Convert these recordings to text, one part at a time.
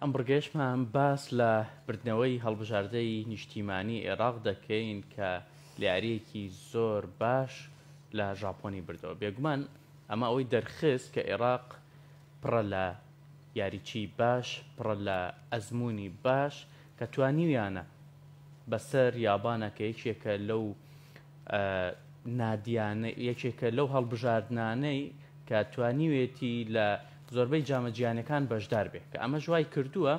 ئەم بڕگەیەشمان باس لە بردنەوەی هەڵبژاردەی نیشتیمانی ئێراق دەکەین کە لە یارییەکی زۆر باش لە ژاپۆنی بردەوە. بێگومان ئەمە ئەوەی دەرخست کە ئێراق پڕە لە یاریچی باش، پڕە لە ئەزموونی باش کە توانیویانە بەسەر یابانە کە یەکێکە لەو نادیانە یەکێکە لەو هەڵبژاردنانەی کە توانیوێتی لە زۆربەی جامە جیهانیەکان بەشدار بێ کە ئەمەش وای کردووە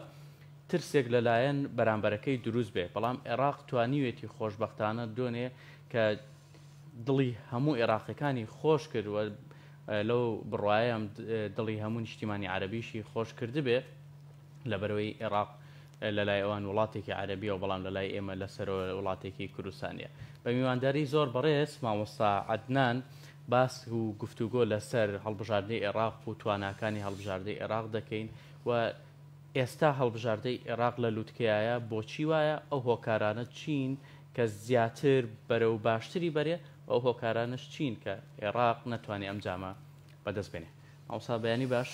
ترسێک لەلایەن بەرامبەرەکەی دروست بێ بەڵام عێراق توانیوێتی خۆشبەختانە دۆنێ کە دڵی هەموو عێراقیەکانی خۆش کرد و لەو بڕوایم دڵی هەموو نیشتیمانی عەرەبیشی خۆش کردبێ لەبەرەوەی عێراق لەلای ئەوان وڵاتێکی عەرەبیە و بەڵام لەلای ئێمە لەسەرەوە وڵاتێکی کوردستانیە. بە میوانداری زۆر بەڕێز مامۆستا عەدنان باس و گفتوگۆ لەسەر هەڵبژاردنی عێراق و تواناکانی هەڵبژاردەی عێراق دەکەین و ئێستا هەڵبژاردەی عێراق لە لوتکەیایە بۆچی وایە ئەو هۆکارانە چین کە زیاتر بەرەو باشتری بەرێ و ئەو هۆکارانەش چین کە عێراق نەتوانێ ئەم جامە بەدەست بێنێ. مامۆستا بەیانی باش.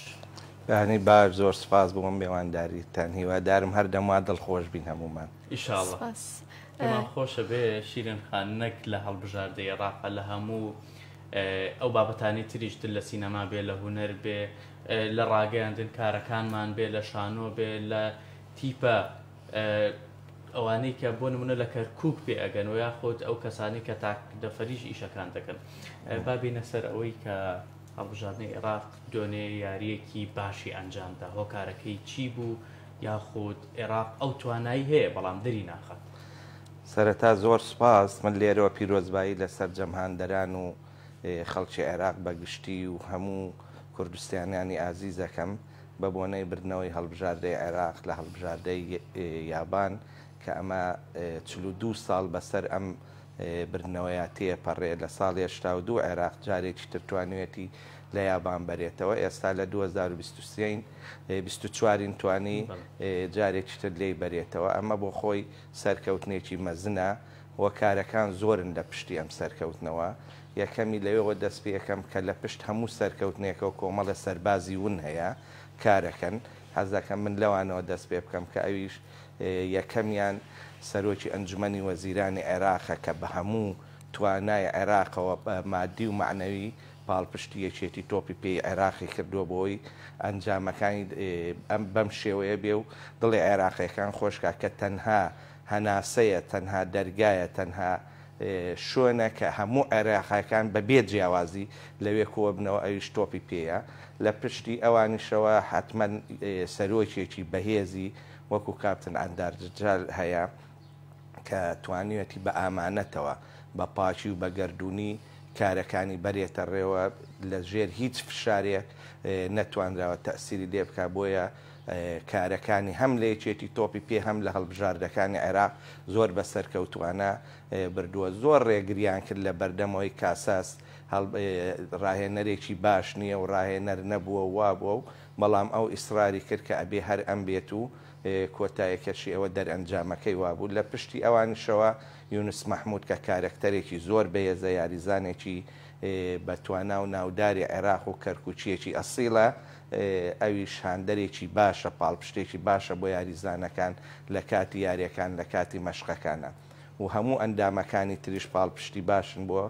بەیانی باش زۆر سوپاس بۆ مێوانداریتان هیوادارم هەردەم وا دڵخۆش بین هەموومان. ئیشاڵڵا سپاس. پێمان خۆشە بێ شیرین خان نەک لە هەڵبژاردەی عێراقا لە هەموو ئەو بابەتانی تریش تر لە سینەما بێ لە هونەر بێ لە ڕاگەیاندن کارەکانمان بێ لە شانۆ بێ لە تیپە ئەوانەی کە بۆ نمونە لە کەرکک پێ ئەگەن و یاخود ئەو کەسانی کە تاک دەفەریش ئیشەکان دەکەن با بینە سەر ئەوەی کە هەڵبژاردنی عێراق دوێنێ یارییەکی باشی ئەنجامدا، هۆکارەکەی چی بوو یاخود عێراق ئەو توانایی هەیە بەڵام دەری ناخات؟ سەرەتا زۆر سوپاس، من لێرەوە پیرۆزبایی لە سەرجەم هاندەران و خەڵکی عێراق بە گشتی و هەموو کوردستیانانی ئازیز ئەکەم بە بۆنەی بردنەوەی هەڵبژاردەی عێراق لە هەڵبژاردەی یابان کە ئەمە 42 ساڵ بەسەر ئەم بردنەوەیا تێپەڕێ، لە ساڵی 82 عێراق جارێکی تر توانیویەتی لە یابان بەرێتەوە، ئێستا لە 2023 ین 24 ین توانی جارێکی تر لێی بەرێتەوە، ئەمە بۆ خۆی سەرکەوتنێکی مەزنە، هۆکارەکان زۆرن لە پشتی ئەم سەرکەوتنەوە، یەکەمی لەوێوە دەست پێکەم کە لە پشت هەموو سەرکەوتنێکەوە کۆمەڵە سەربازی ون هەیە کارەکەن، حەز دەکەم من لەوانەوە دەست پێ بکەم کە ئەویش یەکەمیان سەرۆکی ئەنجومەنی وەزیرانی عێراقە کە بە هەموو توانای عێراقەوە بە مادی و مەعنەوی پاڵپشتی یەکێتی تۆپی پێی عێراقی کردووە بۆی ئەنجامەکانی ئەم بەم شێوەیە بێ و دڵی عێراقیەکان خۆش کا کە تەنها هەناسەیە تەنها دەرگایە تەنها شوێنە کە هەموو عێراقیەکان بە بێ جیاوازی لەوێ کۆبنەوە ئەویش تۆپی پێیە لە پشتی ئەوانیشەوە حەتمەن سەرۆکێکی بەهێزی وەکو کاپتن عەندار جال هەیە کە توانیویەتی بە ئامانەتەوە، بە پاکی و بە گەردوونی کارەکانی بەرێتە ڕێوە، لە ژێر هیچ فشارێک نەتوانراوە تەئسیری لێ بکا، بۆیە کارەکانی هەم لە یەکێتی تۆپی پێ هەم لە هەڵبژاردەکانی عێراق زۆر بە سەرکەوتووانە بردووە. زۆر ڕێگریان کرد لە بەردەمەوەی کاساس ڕاهێنەرێکی باش نییە و ڕاهێنەر نەبووە و وابووە و بەڵام ئەو ئیسراری کرد کە ئەبێ هەر ئەم بێت و کۆتایەکەشی ئەوە دەرئەنجامەکەی وابوو. لە پشتی ئەوانیشەوە یونس مەحمود کە کارەکتەرێکی زۆر بەهێزە، یاریزانێکی بە توانا و ناوداری عێراق و کەرکوکییەکی ئەسیڵە، ئەویش هاندەرێکی باشە، پاڵپشتێکی باشە بۆ یاریزانەکان لە کاتی یارییەکان، لە کاتی مەشقەکانا و هەموو ئەندامەکانی تریش پاڵپشتی باشن بۆ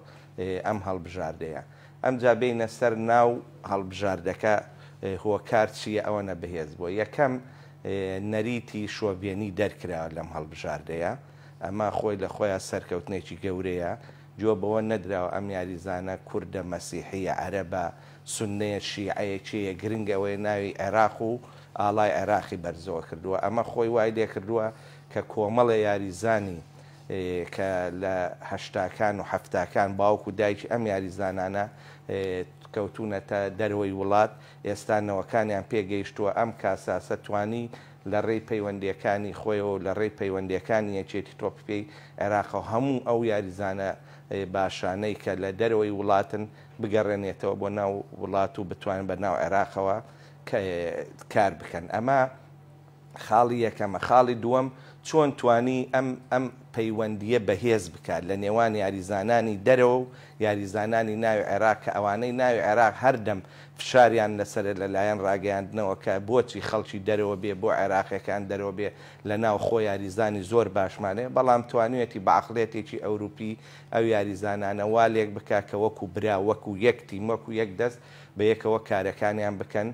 ئەم هەڵبژاردەیە. ئەمجا بێینە سەر ناو هەڵبژاردەکە هۆکار چییە ئەوەنە بەهێز بووە؟ یەکەم نەریتی شۆڤێنی دەرکراوە لەم هەڵبژاردەیە، ئەمە خۆی لە خۆیا سەرکەوتنێکی گەورەیە، گوێ بەوە نەدراوە ئەم یاریزانە کوردە، مەسیحییە، عەرەبە، سوننەیە، شیعەیە، کێیە، گرنگ ئەوەیە ناوی عێراق و ئاڵای عێراقی بەرزەوە کردووە، ئەمە خۆی وای لێکردووە کە کۆمەڵێ یاریزانی کە لە هەشتاکان و حەفتاکان باوک و دایکی ئەم یاریزانانە کەوتوونەتە دەرەوەی وڵات، ئێستا نەوەکانیان پێگەیشتووە، ئەم کاساسە توانی لە ڕێی پەیوەندییەکانی خۆیەوە و لە ڕێی پەیوەندییەکانی یەکێتی تۆپی پێی عێراقەوە هەموو ئەو یاریزانە باشانەی کە لە دەرەوەی وڵاتن بگەڕێنێتەوە بۆ ناو وڵات و بتوانن بە ناو عێراقەوە کار بکەن. ئەمە. خاڵی یەکەمە. خاڵی دووەم، چۆن توانی ئەم ئەم پەیوەندییە بەهێز بکات لە نێوان یاریزانانی دەرەوە و یاریزانانی ناوی عێراق کە ئەوانەی ناوی عێراق هەردەم فشاریان لەسەرە لە لایەن ڕاگەیاندنەوە کە بۆچی خەڵکی دەرەوە بێ بۆ عێراقیەکان دەرەوە بێ لە ناو خۆ یاریزانی زۆر باشمان هەیە بەڵام توانیویەتی بە عەقڵیەتێکی ئەوروپی ئەو یاریزانانە وا لێک بکا کە وەکو برا وەکو یەک تیم وەکو یەک دەست بە یەکەوە کارەکانیان بکەن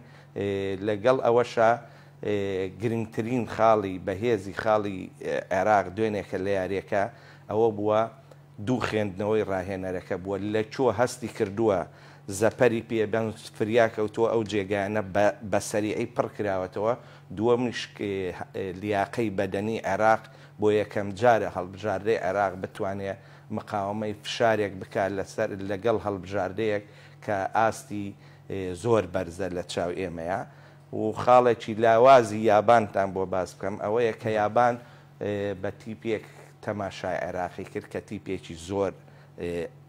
لەگەڵ ئەوەشا گرنگترین خاڵی بەهێزی خاڵی عێراق دوێنێکە لە یاریەکە ئەوە بووە دوو خوێندنەوەی ڕاهێنەرەکە بووە لە کوێ هەستی کردووە زەپەری پێ بەن فریا کەوتووە ئەو جێگایانە بە سەریعی پڕ کراوەتەوە دووەمیش لیاقەی بەدەنی عێراق بۆ یەکەم جارە هەڵبژاردەی عێراق بتوانێ مقاوەمەی فشارێک بکات لەسەر لەگەڵ هەڵبژاردەیەک کە ئاستی زۆر بەرزە لە چاو ئێمەیا و خاڵێکی لاوازی یابانتان بۆ باس بکەم ئەوەیە کە یابان بە تیپێک تەماشای عێراقی کرد کە تیپێکی زۆر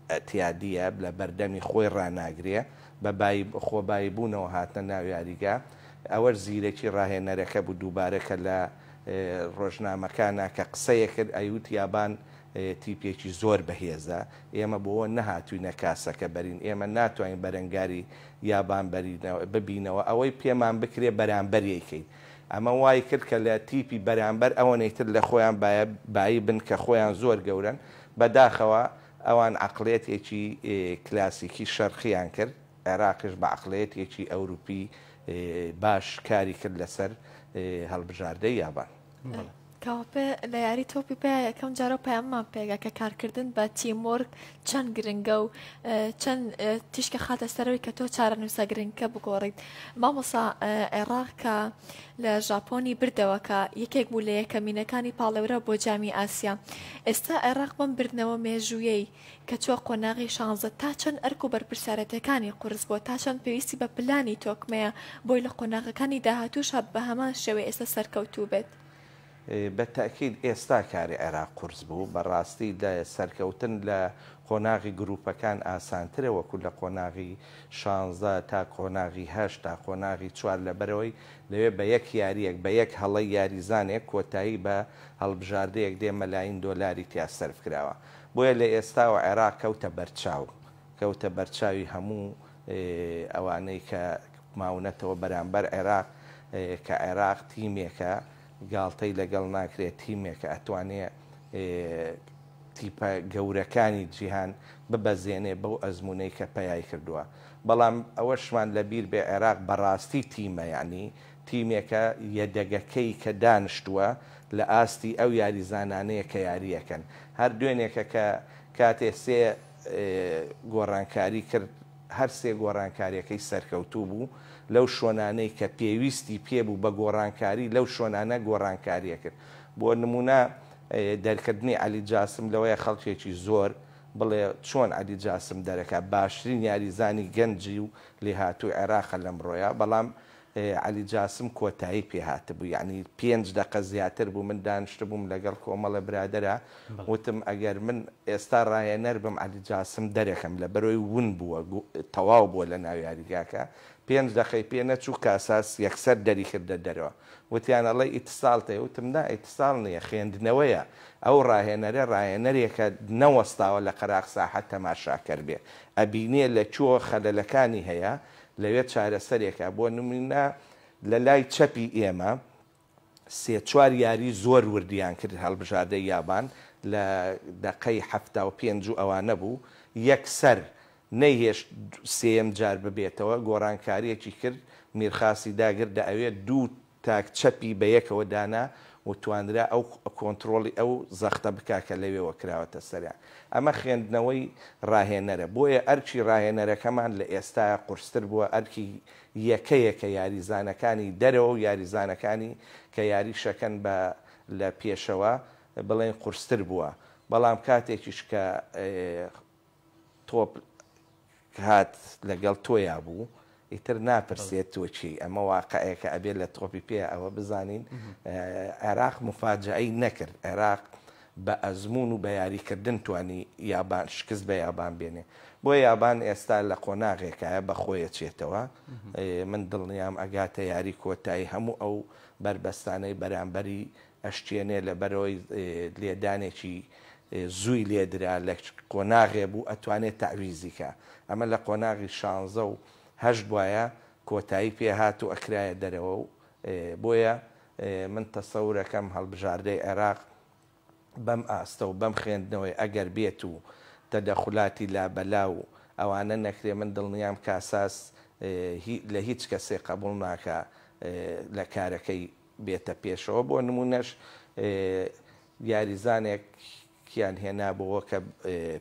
ئیعتیادییە لە بەردەمی خۆی ڕاناگرێ بە بایی خۆبایی بوونەوە هاتنە ناو یاریگا ئەوەش زیرەکی ڕاهێنەرەکە بوو دووبارە کە لە ڕۆژنامەکانا کە قسەیە کرد ئەیوت یابان تیپێکی زۆر بەهێزە، ئێمە بۆوە نەهاتووینە کاسەکە بەرین، ئێمە ناتوانین بەرەنگاری یابان ببینەوە، ئەوەی پێمان بکرێ بەرامبەریی کەین. ئەمە وای کرد کە لە تیپی بەرامبەر ئەوەنەی تر لە خۆیان بایی بن کە خۆیان زۆر گەورەن، بەداخەوە ئەوان عەقڵیەتێکی کلاسیکی شەرقیان کرد، عێراقیش بە عەقڵیەتێکی ئەوروپی باش کاری کرد لەسەر هەڵبژاردەی یابان. کاوەپێ لە یاری تۆپی پێ یەکەم جارە پەیاممان پێگا کە کارکردن بە teamwork چەند گرنگە و چەند تیشکە خاتە سەرەوەی کە تۆ چارەنووسە گرنگکە بگۆڕیت. مامۆسا عێراق کە لە ژاپۆنی بردەوە کە یەکێک بوو لە یەکەمینەکانی پاڵێورا بۆ جامی ئاسیا، ئێستا عێراق بەم بردنەوە مێژوویەی کە چووە قۆناغی شانزە تا چەند ئەرک و بەرپرسیارێتیەکانی قورس بووە، تا چەند پێویستی بە پلانی تۆکمەیە بۆی لە قۆناغەکانی داهاتووشا بە هەمان شێوەی ئێستا سەرکەوتوو بێت؟ بە تەئکید ئێستا کاری عێراق قورس بوو، بە ڕاستی لە سەرکەوتن لە قۆناغی گرووپەکان ئاسانترە وەکو لە قۆناغی شانزە تا قۆناغی هەشت تا قۆناغی چوار لەبەرئەوەی لەوێ بە یەک یارییەک بە یەک هەڵەی یاریزانێک کۆتایی بە هەڵبژاردەیەک دێ مەلاین دۆلاری تیا سەرف کراوە بۆیە لە ئێستاوە عێراق کەوتە بەرچاو، کەوتە بەرچاوی هەموو ئەوانەی کە ماونەتەوە بەرامبەر عێراق، کە عێراق تیمێکە گاڵتەی لەگەڵ ناکرێت، تیمێکە ئەتوانێ تیپە گەورەکانی جیهان ببەزێنێ بەو ئەزموونەی کە پەیای کردووە. بەڵام ئەوەشمان لەبیر بێ عێراق بەڕاستی تیمە، یەعنی تیمێکە یەدەگەکەی کە دانشتووە لە ئاستی ئەو یاریزانانەیە کە یارییەکەن. هەر دوێنێکە کە کاتێ سێ گۆڕانکاری کرد، هەر سێ گۆڕانکارییەکەی سەرکەوتوو بوو، لەو شۆنانەی کە پێویستی پێ بوو بە گۆڕانکاری لەو شۆنانە گۆڕانکارییە کرد. بۆ نموونە دەرکردنی عەلی جاسم لەوەیە خەڵکێکی زۆر بڵێ چۆن عەلی جاسم دەرەکا، باشترین یاریزانی گەنجی و لێهاتووی عێراقە لەمڕۆیا، بەڵام عەلی جاسم کۆتایی پێ هاتبوو یەعنی پێنج دەقە زیاتر بوو من دانشتبووم لەگەڵ کۆمەڵە برادەرا وتم ئەگەر من ئێستا ڕاهێنەر بم عەلی جاسم دەرەکەم لەبەرئەوەی ون بووە تەواو بووە لە ناو یاریگاکە پێنج دەقەی پێ نەچوو کاساس یەکسەر دەری کردە دەرەوە وتیان ئەڵێی ئیتساڵت هەیە وتم نا ئیتساڵ نییە خوێندنەوەیە ئەو ڕاهێنەرە ڕاهێنەرێکە نەوەستاوە لە قەراغ ساحە تەماشاکەر بێ ئەبینێ لە کوێ خەلەلەکانی هەیە لەوێ چارەسەرێکە، بۆ نمونە لە لای چەپی ئێمە سێ چوار یاری زۆر وردیان کرد هەڵبژاردەی یابان لە دەقەی 75 و ئەوانە بوو یەکسەر نەیهێشت سێیەم جار ببێتەوە گۆڕانکاریەکی کرد میرخاسی داگرت دە ئەوێ دوو تاک چەپی بە یەکەوە دانا و توانرا ئەو کۆنتڕۆڵی ئەو زەختە بکا کە لەوێوە کراوەتە سەریان. ئەمە خوێندنەوەی ڕاهێنەرە. بۆیە ئەرکی ڕاهێنەرەکەمان لە ئێستایا قورستر بووە، ئەرکی یەکە یەکە یاریزانەکانی دەرەوە و یاریزانەکانی کە یاریشەکەن بە لە پێشەوە بڵێین قورستر بووە. بەڵام کاتێکیش کە تۆپ هات لەگەڵ تۆیا بوو ئیتر ناپرسێت تۆ کێی ئەمە واقعێکە ئەبێت لە تۆپی پێ ئەوە بزانین عێراق مفاجەی نەکرد عێراق بە ئەزموون و بە یاریکردن توانی یابان شکست بە یابان بێنێ. بۆیە یابان ئێستا لە قۆناغێکایە بە خۆی ئەچێتەوە. من دڵنیام ئەگاتە یاری کۆتایی هەموو ئەو بەربەستانەی بەرامبەری ئەشکێنێ لەبەرئەوەی لێدانێکی زووی لێدرا لە قۆناغێ بوو ئەتوانێ تەعویزی کا. ئەمە لە قۆناغی شانزە و هەشت بوایە کۆتایی پێ هات و ئەکرایە دەرەوە و بۆیە من تەسەورەکەم هەڵبژاردەی عێراق بەم ئاستە و بەم خوێندنەوەی ئەگەر بێت و تەدەخولاتی لابەلا و ئەوانە نەکرێ من دڵنیام کاساس لە هیچ کەسێ قەبوڵ ناکا لە کارەکەی بێتە پێشەوە بۆ نمونەش یاریزانێکیان هێنابۆوە کە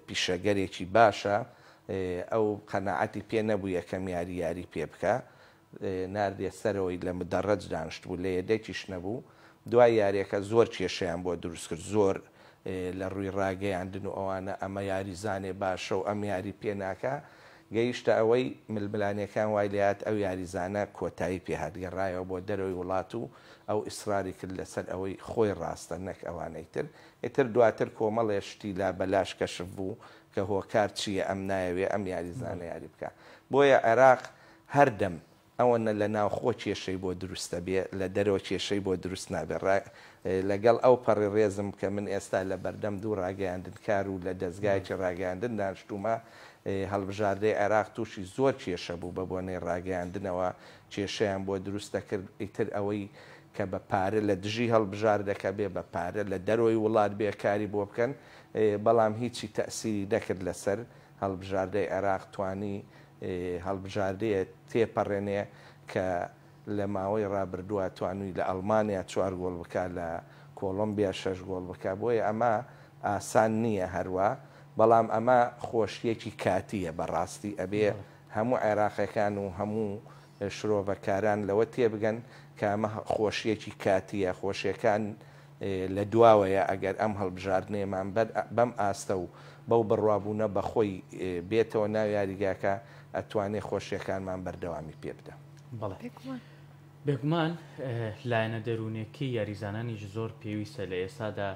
پیشەگەرێکی باشە ئەو قەناعەتی پێ نەبوو یەکەم یاری یاری پێ بکا ناردیە سەرەوەی لە مدەڕەج دانشتبوو لە یەدەکیش نەبوو دوای یاریەکە زۆر کێشەیان بۆ دروست کرد زۆر لە ڕووی ڕاگەیاندن و ئەوانە ئەمە یاریزانێ باشە و ئەم یاری پێ ناکا گەیشتە ئەوەی ململانێکان وای لێهات ئەو یاریزانە کۆتایی پێ هات گەڕایەوە بۆ دەرەوەی وڵات و ئەو ئیسراری کرد لەسەر ئەوەی خۆی ڕاستە نەک ئەوانەی تر ئیتر دواتر کۆمەڵێ شتی لابەلاش کەشف بوو کە هۆکار چییە ئەم نایەوێ ئەم یاریزانە یاری بکا بۆیە عێراق هەردەم ئەوەنە لە ناوخۆ کێشەی بۆ دروست دەبێ لە دەرەوە کێشەی بۆ دروست نابێ ڕا لەگەڵ ئەو پەڕی ڕێزم کە من ئێستا لە بەردەم دوو ڕاگەیاندنکار و لە دەزگایەکی ڕاگەیاندن دانشتوومە هەڵبژاردەی عێراق تووشی زۆر کێشە بوو بە بۆنەی ڕاگەیاندنەوە کێشەیان بۆ دروست دەکرد ئیتر ئەوەی کە بە پارە لە دژی هەڵبژاردەکە بێ بە پارە لە دەرەوەی وڵات بێ کاری بۆ بکەن بەڵام هیچی تەئسیری نەکرد لەسەر هەڵبژاردەی عێراق توانی هەڵبژاردەیە تێپەڕێنێ کە لە ماوەی ڕابردووە توانوی لە ئەڵمانیا چوار گۆڵ بکا لە کۆڵۆمبیا شەش گۆڵ بکا بۆیە ئەمە ئاسان نییە هەروا بەڵام ئەمە خۆشیەکی کاتیە بەڕاستی ئەبێ هەموو عێراقەکان و هەموو شرۆڤەکاران لەوە تێبگەن کە ئەمە خۆشیەکی کاتیە خۆشیەکان لە دواوەیە ئەگەر ئەم هەڵبژاردنەیەمان بەر بەم ئاستە و بەو بڕوابوونە بە خۆی بێتەوە ناو یاریگاکە ئەتوانێ خۆشیەکانمان بەردەوامی پێ بدا. بەڵێ بێگومان لایەنە دەروونیەکەی یاریزانانیش زۆر پێویستە لە ئێستادا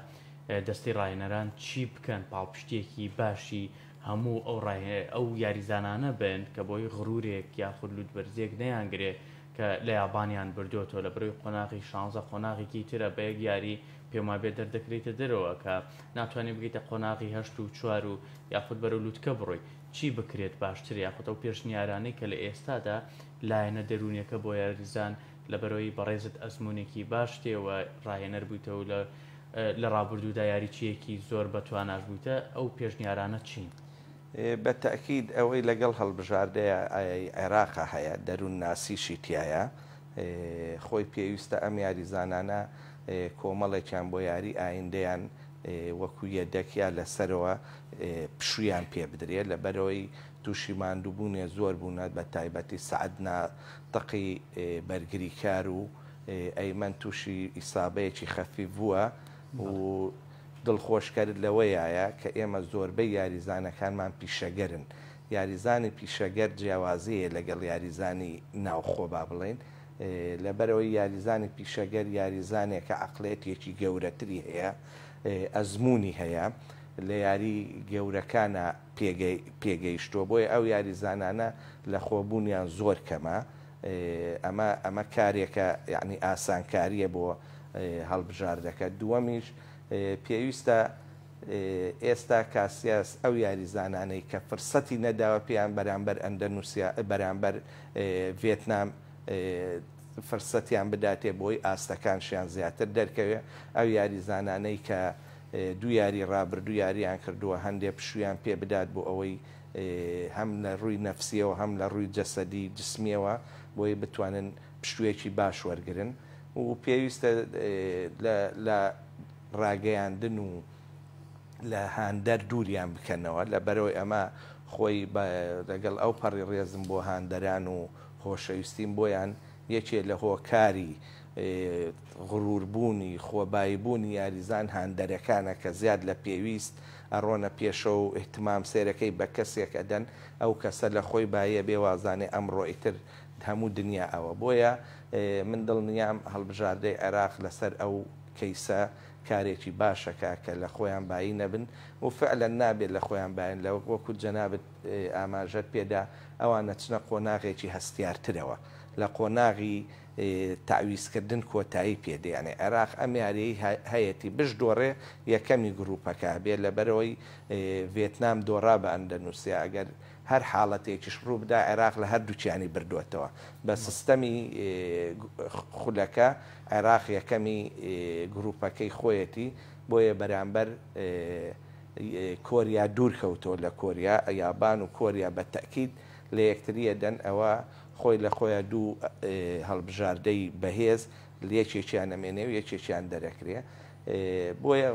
دەستەی ڕاهێنەران چی بکەن پاڵپشتیەکی باشی هەموو ئەو ئەو یاریزانانە بن کە بۆی غرورێک یاخود لوتبەرزیەک نەیانگرێ کە لە یابانیان بردۆتەوە لە بەرەی قۆناغی شانزە قۆناغێکی ترە بە یەک یاری پێم وابێت دەردەکرێیتە دەرەوە کە ناتوانانی بگەیتە قۆناغی هەشت و چوار و یاخود بەرەو لوتکە بڕۆی چی بکرێت باشتر یاخود ئەو پێشنیارانەی کە لە ئێستادا لایەنە دەروونیەکە بۆ یاریزان لەبەرەوەی بەڕێزت ئەزموونێکی باش تێ و ڕاهێنەر بوویتەوە لە لە ڕابردوودا یاریچییەکی زۆر بە تواناش بوویتە ئەو پێشنیارانە چین؟ بە تەئکید ئەوەی لەگەڵ هەڵبژاردەی عێراقا هەیە دەروونناسیشی تیایە، خۆی پێویستە ئەم یاریزانانە کۆمەڵێکیان بۆ یاری ئایندەیان وەکو یەدەک یا لەسەرەوە پشوویان پێ بدرێ لەبەرئەوەی تووشی ماندووبوونێ زۆر بوونە بە تایبەتی سەعد ناتقی بەرگریکار و ئەیمەن تووشی ئیسابەیەکی خەفیف بووە و دڵخۆشکەر لەوەیایە کە ئێمە زۆربەی یاریزانەکانمان پیشەگەرن، یاریزانی پیشەگەر جیاوازی هەیە لەگەڵ یاریزانی ناوخۆ با بڵێین، لەبەرئەوەی یاریزانی پیشەگەر یاریزانێکە عەقڵیەتێکی گەورەتری هەیە، ئەزموونی هەیە، لە یاری گەورەکانا پێگەیشتووە، بۆیە ئەو یاریزانانە لەخۆبوونیان زۆر کەمە، ئەمە ئەمە کارێکە یەعنی ئاسانکارییە بۆ هەڵبژاردەکە، دووەمیش پێویستە ئێستا کاسیاس ئەو یاریزانانەی کە فرسەتی نەداوە پێیان بەرامبەر ئەندەنوسیا بەرامبەر ڤێتنام فرسەتیان بداتێ بۆی ئاستەکانشیان زیاتر دەرکەوێ ئەو یاریزانانەی کە دوو یاری ڕابردوو یاریان کردووە هەندێ پشوویان پێ بدات بۆ ئەوەی هەم لە ڕووی نەفسیەوە هەم لە ڕووی جەسەدی جسمیەوە بۆی بتوانن پشوویەکی باش وەرگرن و پێویستە لە ڕاگەیاندن و لە هاندەر دووریان بکەنەوە، لەبەرئەوەی ئەمە خۆی لەگەڵ ئەو پەڕی ڕێزم بۆ هاندەران و خۆشەویستیم بۆیان یەکێ لە هۆکاری غروربوونی خۆباییبوونی یاریزان هاندەرەکانە کە زیاد لە پێویست ئەڕۆنە پێشەوە و ئیهتمام سەیرەکەی بە کەسێک ئەدەن ئەو کەسە لە خۆی باییە بێ وازانێ ئەمڕۆ ئیتر هەموو دنیا ئەوە بۆیە من دڵنیام هەڵبژاردەی عێراق لەسەر ئەو. کەیسە کارێکی باشەکا کە لە خۆیان بایی نەبن و فعلەن نابێت لە خۆیان باین لە وەکو جەنابت ئاماژەت پێدا ئەوان ئەچنە قۆناغێکی هەستیارترەوە لە قۆناغی تەعویزکردن کۆتایی پێ دێ یانی عێراق ئەم یاریەی هەیەتی بشدۆڕێ یەکەمی گروپەکە ئەبێ لەبەرئەوەی ڤێتنام دۆڕا بە ئەندەنوسیا ئەگەر هەر حاڵەتێکیش ڕووبدا عێراق لە هەردووکیانی بردووەتەوە بە سیستەمی خولەکە عێراق یەکەمی گروپەکەی خۆیەتی بۆیە بەرامبەر کۆریا دوور کەوتەوە لە کۆریا یابان و کۆریا بە تەئکید لە یەکتری ئەدەن ئەوە خۆی لە خۆیا دوو هەڵبژاردەی بەهێز یەکێکیان ئەمێنێ و یەکێکیان دەرەکرێ بۆیە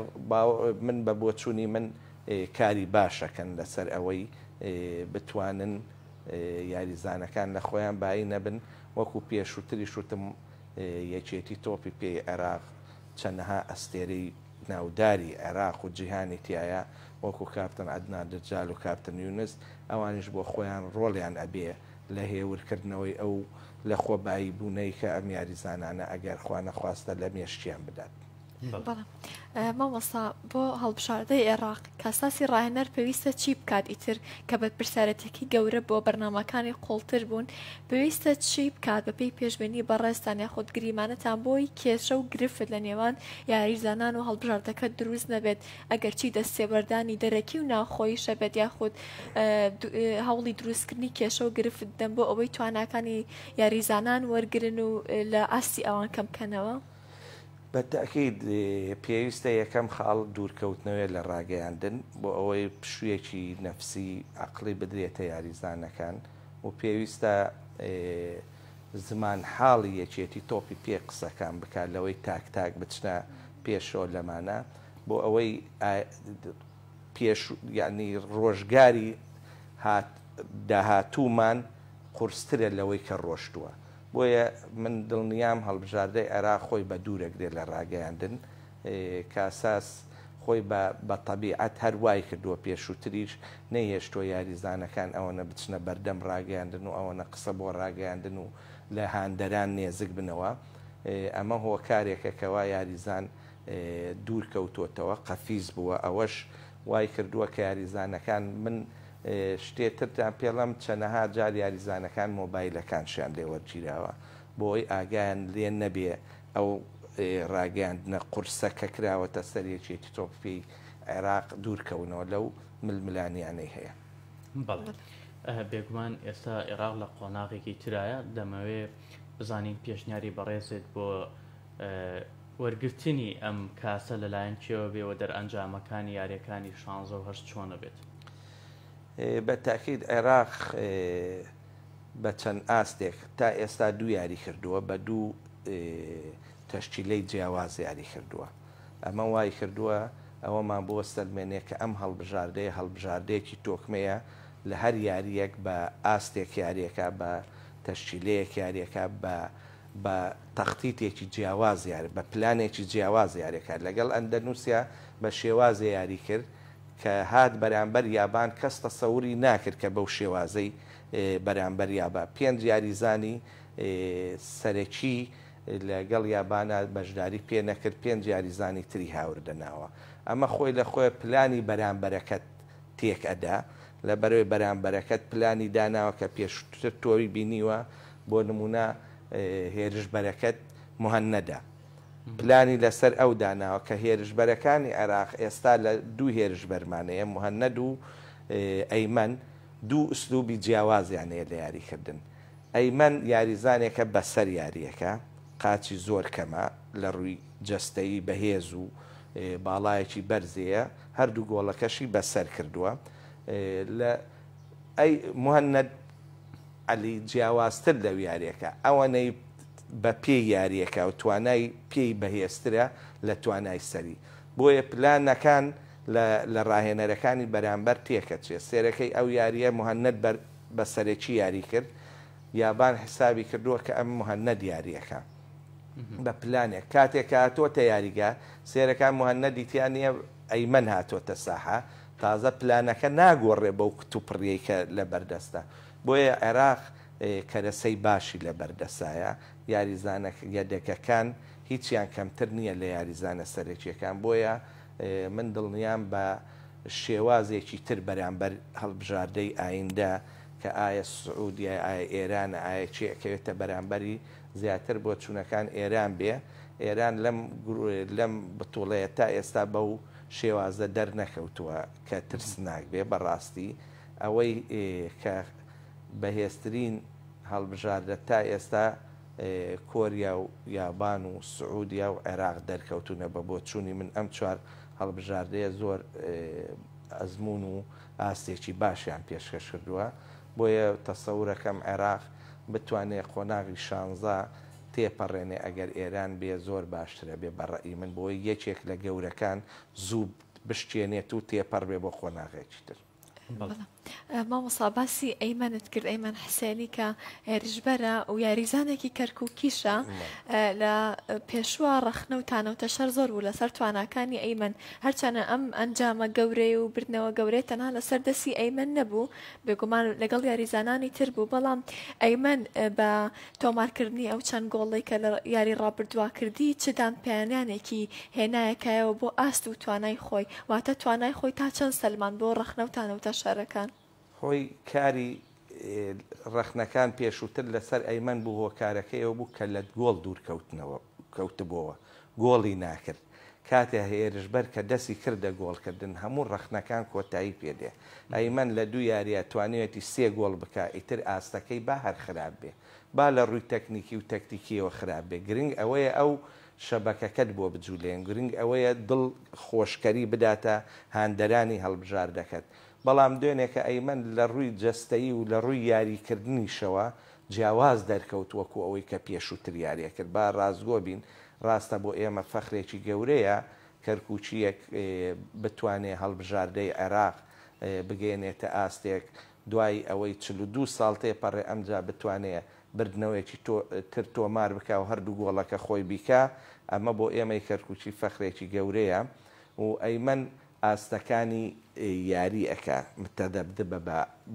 من بە بۆچوونی من کاری باشەکەن لەسەر ئەوەی بتوانن یاریزانەکان لە خۆیان بایی نەبن وەکو پێشووتریش وتم یەکێتی تۆپی پێی عێراق چەنەها ئەستێرەی ناوداری عێراق و جیهانی تیایە وەکو کاپتن عەدنان درجال و کاپتن یونس ئەوانیش بۆ خۆیان ڕۆڵیان ئەبێ لە هێورکردنەوەی ئەو لەخۆبایی بوونەی کە ئەم یاریزانانە ئەگەر خوانەخواستە لە مێشکیان بدات. بەڵێ مامۆستا بۆ هەڵبژاردەی ئێڕاق کاساسی ڕاهێنەر پێویستە چی بکات ئیتر کە بەرپرسیارێتیەکی گەورە بۆ بەرنامەکانی قوڵتر بوون پێویستە چی بکات بەپێی پێشبینی بەڕێزتان یاخود گریمانەتان بۆی کێشە و گرفت لە نێوان یاریزانان و هەڵبژاردەکە دروست نەبێت ئەگەرچی دەستێوەردانی دەرەکی و ناوخۆییشە بێت یاخود هەوڵی دروستکردنی کێشە و گرفت بدەن بۆ ئەوەی تواناکانی یاریزانان وەرگرن و لە ئاستی ئەوان کەم بکەنەوە؟ بە تەئکید پێویستە یەکەم خاڵ دوورکەوتنەوەیە لە ڕاگەیاندن بۆ ئەوەی پشوویەکی نەفسی عەقڵی بدرێتە یاریزانەکان و پێویستە زمانحاڵی یەکێتی تۆپی پێ قسەکان بکات لەوەی تاک تاک بچنە پێشەوە لەمانە بۆ ئەوەی پێش یانی ڕۆژگاری هات داهاتوومان قورسترە لەوەی کە ڕۆشتووە بۆیە من دڵنیام هەڵبژاردەی عێراق خۆی بە دوورەگرێت لە ڕاگەیاندن کاساس خۆی بە بە تەبیعەت هەر وای کردووە پێشووتریش نەیهێشتووە یاریزانەکان ئەوەنە بچنە بەردەم ڕاگەیاندن و ئەوەنە قسە بۆ ڕاگەیاندن و لە هاندەران نێزک بنەوە ئەمە هۆکارێکە کەوا یاریزان دوور کەوتۆتەوە قەفیز بووە ئەوەش وای کردووە کە یاریزانەکان من شتێ ترتان پێڵم چەنەها جار یاریزانەکان مۆبایلەکانشیان لێ وەرگیراوە بۆی ئاگایان لێ نەبێ ئەو ڕاگەیاندنە قورسە کە کراوەتە سەر یەکێتی تۆپی پێی عێراق دوورکەونەوە لەو ململانیانەی هەیە. بەڵێ بێگومان ئێستا عێراق لە قۆناغێکی ترایە، دەمەوێ بزانین پێشنیاری بەڕێزت بۆ وەرگرتنی ئەم کاسە لەلایەن کێوە بێ و دەرئەنجامەکانی یاریەکانی شانزە و هەشت چۆنە بێت؟ بە تاکید عێراق بە چەند ئاستێک تا ئێستا دوو یاری کردووە بە دوو تەشکیلەی جیاواز یاری کردووە ئەمە وای کردووە ئەوەمان بۆ سەلمێنێ کە ئەم هەڵبژاردەیە هەڵبژاردەیەکی تۆکمەیە لە هەر یاریەک بە ئاستێک یاریەکە بە تەشکیلەیەک یاریەکە بە بە تەختیتێکی جیاواز یاری بە پلانێکی جیاواز یاریەکە لەگەڵ ئەندەنوسیا بە شێوازێ یاری کرد کە هات بەرامبەر یابان کەس تەسەوری ناکرد کە بەو شێوازەی بەرامبەر یابا پێنج یاریزانی سەرەکی لەگەڵ یابانا بەشداری پێ نەکرد پێنج یاریزانی تری هاوردە ناوە ئەمە خۆی لە خۆی پلانی بەرامبەرەکەت تێک ئەدا لەبەرەوەی بەرامبەرەکەت پلانی داناوە کە پێشتر تۆی بینیوە بۆ نمونە هێرشبەرەکەت موهەنەدە پلانی لەسەر ئەو داناوە کە هێرشبەرەکانی عێراق ئێستا لە دوو هێرشبەرمان هەیە موهەنەد و ئەیمەن دوو ئسلوبی جیاوازیان هەیە لە یاریکردن ئەیمەن یاریزانێکە بەسەر یاریەکە قاچی زۆر کەمە لە ڕووی جەستەیی بەهێز و باڵایەکی بەرزەیە هەردوو گۆڵەکەشی بەسەر کردووە لە ئەی موهەنەد عەلی جیاوازتر لەو یاریەکە ئەوەنەی بە پێی یاریەکە و توانای پێی بەهێزترە لە توانای سەری بۆیە پلانەکان لە لە ڕاهێنەرەکانی بەرامبەر تێکەچێ سێرەکەی ئەو یاریە موهەنەد بەر بە سەرەکی یاری کرد یابان حسابی کردووە کە ئەم موهەنەد یاریەکە بە پلانێک کاتێک کە هاتۆتە یاریگا سێرەکان موهەنەدی تیا نییە ئەیمەن هاتۆتە ساحە تازە پلانەکە ناگۆڕێ بەو کتوپڕیەی کە لە بەردەستە بۆیە عێراق کەرەسەی باشی لە بەردەسایە یاریزانە یەدەگەکان هیچیان کەمتر نییە لە یاریزانە سەرەکییەکان، بۆیە من دڵنیام بە شێوازێکی تر بەرامبەر هەڵبژاردەی ئایندە کە ئایا سعودیە ئایا ئێرانە ئایا کێ ئەکەوێتە بەرامبەری زیاتر بۆچوونەکان ئێران بێ، ئێران لەم لەم بتوڵەیە تا ئێستا بەو شێوازە دەرنەکەوتووە کە ترسناک بێ، بەڕاستی ئەوەی کە بەهێزترین هەڵبژاردە تا ئێستا کۆریا و یابان و سعودیا و عێراق دەرکەوتوونە، بە بۆچوونی من ئەم چوار هەڵبژاردەیە زۆر ئەزموون و ئاستێکی باشیان پێشکەش کردووە، بۆیە تەسەورەکەم عێراق بتوانێ قۆناغی شانزە تێپەڕێنێ ئەگەر ئێران بێ زۆر باشترە بێ بە ڕەئی من بۆی یەکێک لە گەورەکان زوو بشکێنێت و تێپەڕ بێ بۆ قۆناغێکی تر. مامۆستا باسی ئەیمەنت کرد، ئەیمەن حسێنی کە هێرشبەرە و یاریزانێکی کەرکووکیشە، لە پێشووە ڕەخنە و تانە و تەشەر زۆر بوو لەسەر تواناکانی ئەیمەن، هەرچەنە ئەم ئەنجامە گەورەی و بردنەوە گەورەی تەنها لەسەر دەستی ئەیمەن نەبوو، بێگومان لەگەڵ یاریزانانی تر بوو، بەڵام ئەیمەن بە تۆمارکردنی ئەو چەند گۆڵەی کە لە یاری ڕابردووا کردی، چ دانپیانانێکی هێنایە کایەوە بۆ ئاست و توانای خۆی، واتە توانای خۆی تا چەند سەلماند بۆ ڕەخنە و تانە و تەشەرەکان؟ هۆی کاری ڕەخنەکان پێشووتر لەسەر ئەیمەن بوو، هۆکارەکەی ئەوە بوو کە لە گۆڵ دوور کەوتنەوە کەوتبۆوە، گۆڵی ناکرد، کاتێ هێرشبەر کە دەستی کردە گۆڵکردن هەموو ڕەخنەکان کۆتایی پێ دێ. ئەیمەن لە دوو یارییا توانیویەتی سێ گۆڵ بکا، ئیتر ئاستەکەی با هەر خراپ بێ. با لە ڕووی تەکنیکی و تەکتیکییەوە خراپ بێ. گرنگ ئەوەیە ئەو شەبەکەکەت بۆ بجولێن، گرنگ ئەوەیە دڵ خۆشکەری بداتە هاندەرانی هەڵبژاردەکەت. بەڵام دوێنێ کە ئەیمەن لە ڕووی جەستەیی و لە ڕووی یاریکردنیشەوە جیاواز دەرکەوت وەکو ئەوەی کە پێشووتر یاریەکرد. با ڕاستگۆ بین، ڕاستە بۆ ئێمە فەخرێکی گەورەیە کەرکوکییەک بتوانێ هەڵبژاردەی عێراق بگەیەنێتە ئاستێک دوای ئەوەی 42 ساڵ تێپەڕێ ئەمجا بتوانێ بردنەوەیەکی تر تۆمار بکا و هەردوو گۆڵەکە خۆی بیکا، ئەمە بۆ ئێمەی کەرکوکی فەخرێکی گەورەیە و ئەیمەن ئاستەکانی یاری ئەکا متذبذبە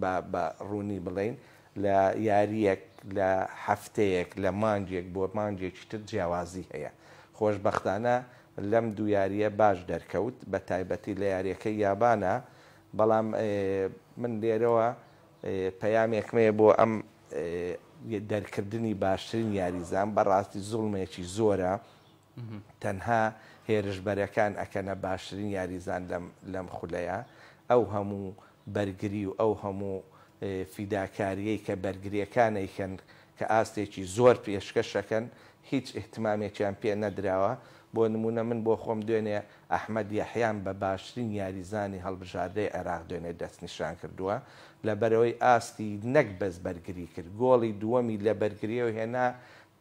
با بە ڕوونی بڵێین لە یارییەک، لە هەفتەیەک، لە مانگێک بۆ مانگێکی تر جیاوازی هەیە. خۆشبەختانە لەم دوو یارییە باش دەرکەوت، بە تایبەتی لە یارییەکەی یابانا، بەڵام من لێرەوە پەیامێکم هەیە بۆ ئەم دەرکردنی باشترین یاریزان، بەڕاستی زوڵمێکی زۆرە، تەنها هێرشبەرەکان ئەکەنە باشترین یاریزان لەم لەم خولەیا، ئەو هەموو بەرگری و ئەو هەموو فیداکاریەی کە بەرگریەکان ئەیکەن کە ئاستێکی زۆر پێشکەش ئەکەن هیچ ئیهتمامێکیان پێ نەدراوە، بۆ نمونە من بۆ خۆم دوێنێ ئەحمەد یەحیام بە باشترین یاریزانی هەڵبژاردەی عێراق دوێنێ دەستنیشان کردووە لەبەرئەوەی ئاستی نەک بەس بەرگری کرد گۆڵی دووەمی لە بەرگریەوە هێنا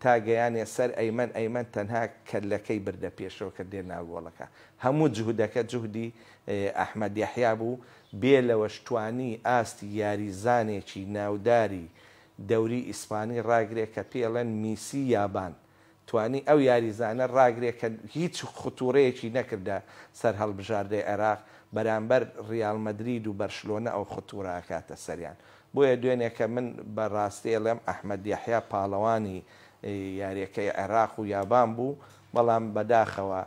تا گەیانیە سەر ئەیمەن، ئەیمەن تەنها کەللەکەی بردە پێشەوە کردیە ناو گۆڵەکە. هەموو جوهدەکە جوهدی ئەحمەد یەحیا بوو، بێ لەوەش توانی ئاستی یاریزانێکی ناوداری دەوری ئیسپانی ڕاگرێ کە پێی ئەڵێن میسی یابان. توانی ئەو یاریزانە ڕاگرێ کە هیچ ختوڕەیەکی نەکردە سەر هەڵبژاردەی عێراق، بەرامبەر ڕیاڵ مەدرید و بەرشلۆنە ئەو ختوڕە ئەکاتە سەریان. بۆیە دوێنێکە من بە ڕاستی ئەڵێم ئەحمەد یەحیا پاڵەوانی یاریەکەی عێراق و یابان بوو، بەڵام بەداخەوە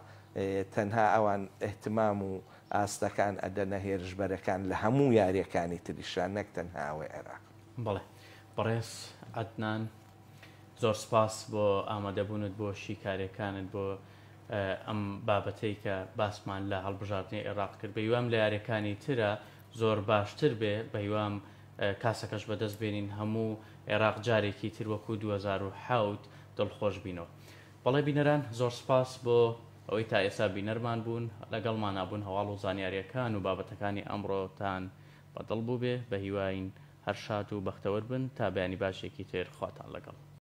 تەنها ئەوان ئیهتمام و ئاستەکان ئەدەنە هێرشبەرەکان لە هەموو یاریەکانی تریشا نەک تەنها ئەوەی عێراق. بەڵێ بەڕێز عەدنان زۆر سپاس بۆ ئامادەبوونت بۆ شیکاریەکانت بۆ ئەم بابەتەی کە باسمان لە هەڵبژاردنی عێراق کرد بەهیوام لە یاریەکانی ترە زۆر باشتر بێ بەهیوام کاسەکەش بەدەست بێنین هەموو عێراق جارێکی تر وەکو 2007 دڵخۆش بینەوە. بەڵێ بینەران زۆر سپاس بۆ ئەوەی تا ئێستا بینەرمان بوون لەگەڵمانا بوون هەواڵ و زانیاریەکان و بابەتەکانی ئەمڕۆتان بەدڵ بووبێ بەهیواین هەر شاد و بەختەوەر بن تا بەیانی باشێکی تر خواتان لەگەڵ.